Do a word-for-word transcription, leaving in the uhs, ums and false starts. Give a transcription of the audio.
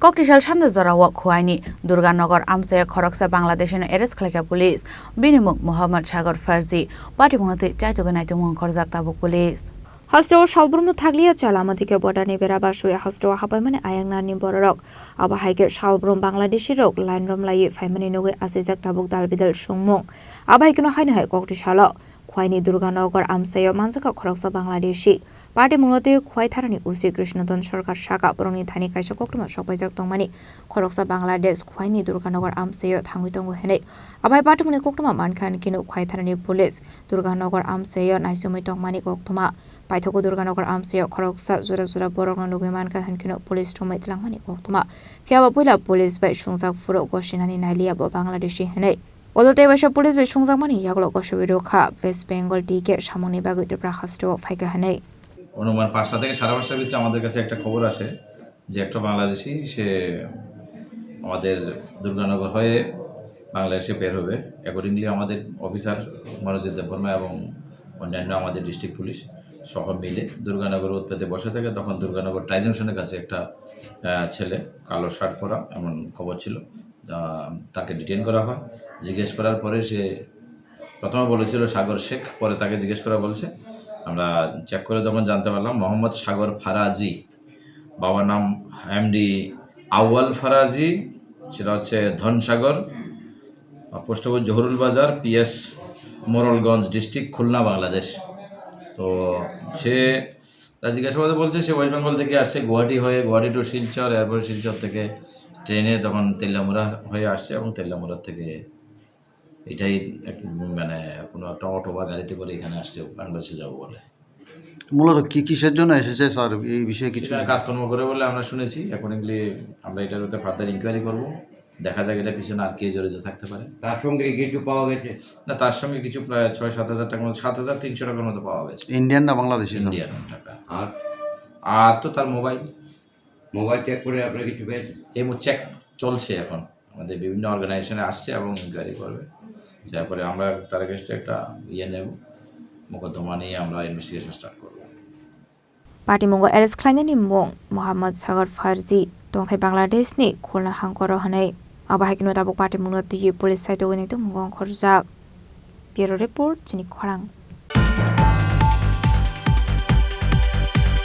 Koktisal sanda jorao Khwaini Durganagar amchaio khoroksa Bangladeshino arrest khlaikha police. Bini mung Mohammad Sagar Farzi. Patimungno twi chaitugwi naitukmung ongkhorjak tabuk police. Hasteo salbrumno thakliya chala, amtwikhe borderni bera basui hasteo hapaimani ayang narni bororok. Abo hai khe salbrum Bangladeshirok line romlaiwi phaimani nugwi achijak tabuk dalbidal songmung. Abo hai kheno haino hai koktisalo Khwaini Durganagar amchaio manjakha khoroksa Bangladeshi. Patimungno twi Khwai thanani O C Krishnadon Sarkar sakha, borokni thani kaisa koktwma sokpaijak tongmani khoroksa Bangladesh Khwaini Durganagar amchaio thangwi tongo hinwi. Abo hai patimungni koktwma mankha hinkhe Khwai thanani police Durganagar amchaio naisomwi tongmani koktwma. Paithago Durganagar amchaio khoroksa jora jora borokno nugwi mankha hinkhe police romwi twlangmani koktwma. Phiyaba puila police bai sungjak phuru gosinani nailiya bo Bangladeshi hinwi. Olo tei waisa police bai sungjakmani yagulo gosobwi rwkha West Bengal T K samungni bagwi Tripura hasteo phaikha hinwi. অনুমান পাঁচটা থেকে সাড়ে পাঁচটার ভিতরে আমাদের কাছে একটা খবর আসে যে একটা বাংলাদেশি সে আমাদের দুর্গানগর হয়ে বাংলাদেশে বের হবে। অ্যাকর্ডিংলি আমাদের অফিসার মনোজিৎ দেববর্মা এবং অন্যান্য আমাদের ডিস্ট্রিক্ট পুলিশ সহ মিলে দুর্গানগর উৎপেতে বসে থাকে। তখন দুর্গানগর ট্রাই জংশনের কাছে একটা, আহ, ছেলে কালো শার্ট পরা এমন খবর ছিল। আহ, তাকে ডিটেইন করা হয়। জিজ্ঞেস করার পরে সে প্রথমে বলেছিল সাগর শেখ, পরে তাকে জিজ্ঞেস করা বলছে। আমরা চেক করে তখন জানতে পারলাম মোহাম্মদ সাগর ফারাজি, বাবার নাম এমডি আউয়াল ফারাজি, সেটা হচ্ছে ধনসাগর, পোস্ট অফিস জহুরুল বাজার, পিএস মোরলগঞ্জ, ডিস্ট্রিক্ট খুলনা, বাংলাদেশ। তো সে তা জিজ্ঞাসাবাদে বলছে সে ওয়েস্ট বেঙ্গল থেকে আসছে, গুয়াহাটি হয়ে, গুয়াহাটি টু শিলচর, এরপরে শিলচর থেকে ট্রেনে তখন তেলিয়ামুড়া হয়ে আসছে এবং তেলিয়ামুড়া থেকে এটাই এক, মানে, কোনো একটা অটো বা গাড়িতে করে এখানে আসছে বাংলাদেশে যাবো বলে। মূলত কি, কিসের জন্য এসেছে স্যার, এই বিষয়ে কিছু? সেটা কাজকর্ম করে বলে আমরা শুনেছি, অ্যাকর্ডিংলি আমরা এটার উপরে ফার্দার ইনকোয়ারি করবো। দেখা যাক এটা পিছনে আর কে জড়িত থাকতে পারে। তার সঙ্গে কিছু পাওয়া গেছে? না, তার সঙ্গে কিছু প্রায় ছয় সাত হাজার টাকার মতো, সাত হাজার তিনশো টাকার মতো পাওয়া গেছে। ইন্ডিয়ান না বাংলাদেশি স্যার? ইন্ডিয়ান টাকা। আর? আর তো তার মোবাইল। মোবাইল চেক করে আপনারা কিছু পেয়েছেন? এই মো-, চেক চলছে এখন, আমাদের বিভিন্ন অর্গানাইজেশনে আসছে এবং ইনকোয়ারি করবে। তারপরে আমরা তার কাছ থেকে একটা ইয়ে নেব, মোকদ্দমা নিয়ে আমরা ইনভেস্টিগেশন স্টার্ট করব। Patimungo arrest khlainani mung Mohammad Sagar Farzi, tongthai Bangladesh ni Khulna hangkoro hwnwi. Abo hai kheno tabuk patimungno twiwi police saitok wnwi tongmungo ongkhorjak. Bureau report, chini khorang.